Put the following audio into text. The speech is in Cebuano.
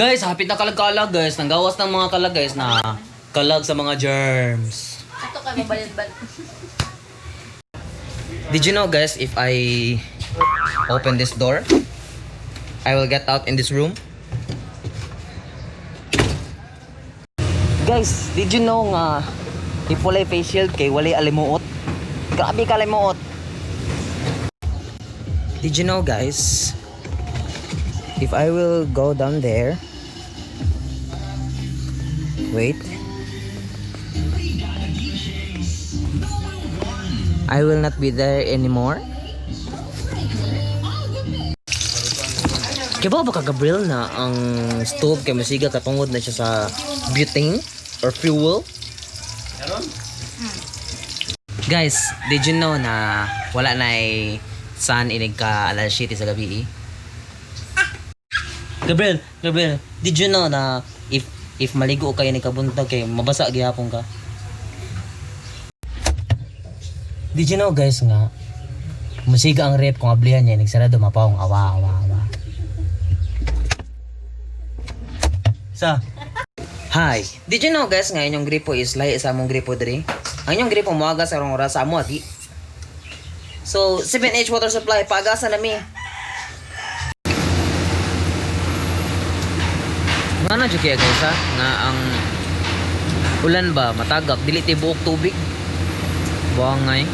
Guys, hapit na kalag-kalag, guys. Nanggawas ng mga kalag, guys, na kalag sa mga germs. Ito kay mabalin-bal. Did you know, guys, if I open this door, I will get out in this room? Guys, did you know nga if walay face shield kay walay alimuot? Grabe ka alimuot. Did you know, guys, if I will go down there, wait, I will not be there anymore. Kaya ba ka, Gabriel, na ang stove kay masiga katungod na siya sa butane or fuel? Guys, did you know na wala na ay sun inig ka alas 7 sa gabi eh? Gabriel, Gabriel, did you know na if maligo kayo ni kabuntag kay mabasa gihapon ka? Did you know, guys, nga musiga ang rep kung ablihan niya nagsarado mapawong awa awa awa. Sa Hi. Did you know, guys, nga inyong gripo is lahi sa among gripo diri? Ang inyong gripo moaga sa rong oras sa amo agi. So 7H water supply paagasa na mi. Nga na jud kaya, guys, ha nga ang ulan ba matagak dili tibuok tubig. Buangay.